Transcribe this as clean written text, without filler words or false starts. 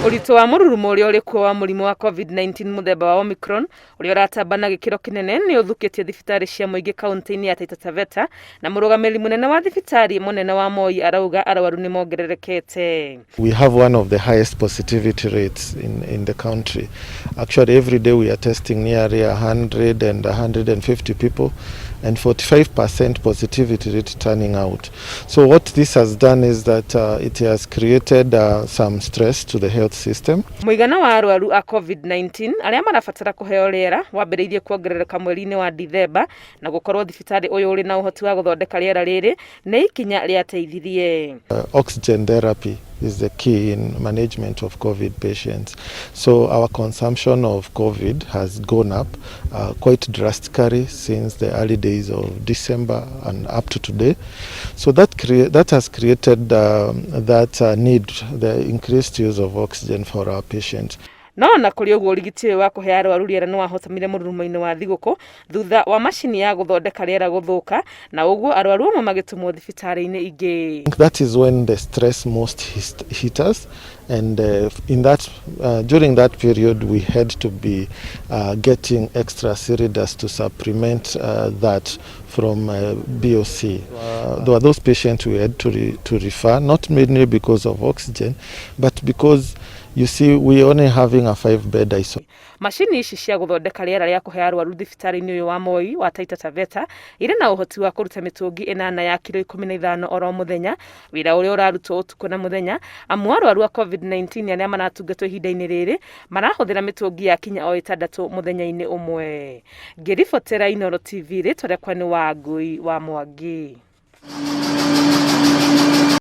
Ũritũ wa mũrurumo ũrĩa ũrĩ kuo wa mũrimũ wa COVID-19 mũthemba wa Omicron ũrĩa ũratamba na gĩkĩro kĩnene nĩ ũthukĩtie thibitarĩ cia mũingĩ kaunti-inĩ ya Taita Taveta, na mũrũgamĩrĩri mũnene wa thibitarĩ mũnene wa Moi arauga arwaru nĩ mongererekete. We have one of the highest positivity rates in the country. Actually, every day we are testing nearly 100 and 150 people, and 45% positivity rate turning out. So what this has done is that it has created some stress to the health system. Mũigana wa arwaru a COVID-19 arĩa marabatara kũheo rĩera wambĩrĩirie kuongerereka mweri-inĩ wa Dithemba, na gũkorwo thibitarĩ ũyũ ũrĩ na ũhoti wa gũthondeka rĩera rĩrĩ nĩ ikinya rĩateithirie. Oxygen therapy is the key in management of COVID patients. So our consumption of COVID has gone up quite drastically since the early days of December and up to today. So that has created that need, the increased use of oxygen for our patients. No ona kũrĩ ũguo, ũrigiti ũyũ wa kũhe arwaru rĩera nĩ wahotomire mũrurumo-inĩ wa thigũkũ thutha wa macini ya gũthondeka rĩera gũthũka, na ũguo arwaru amwe magĩtũmwo thibitarĩ-inĩ ingĩ. That is when the stress most hit us, and in that during that period we had to be getting extra cylinders to supplement that from BOC. There were those patients we had to refer, not mainly because of oxygen, but because, you see, we only having a 5 bed isolation. Macini ici cia gũthondeka rĩera rĩa kũhe arwaru thibitarĩ-inĩ ũyũ wa Moi wa Taita Taveta irĩ na ũhoti wa kũruta mĩtũngi 8 ya kiro 15 oro mũthenya, wĩra ũrĩa ũrarutwo ũtukũ na mũthenya, amu arwaru a COVID-19 arĩa maratungatwo ihinda-inĩ rĩrĩ marahũthĩra mĩtũngi ya kinya o 6 mũthenya-inĩ ũmwe. Ngĩribotera Inooro TV, rĩtwa rĩakwa nĩ Wangui wa Mwangi.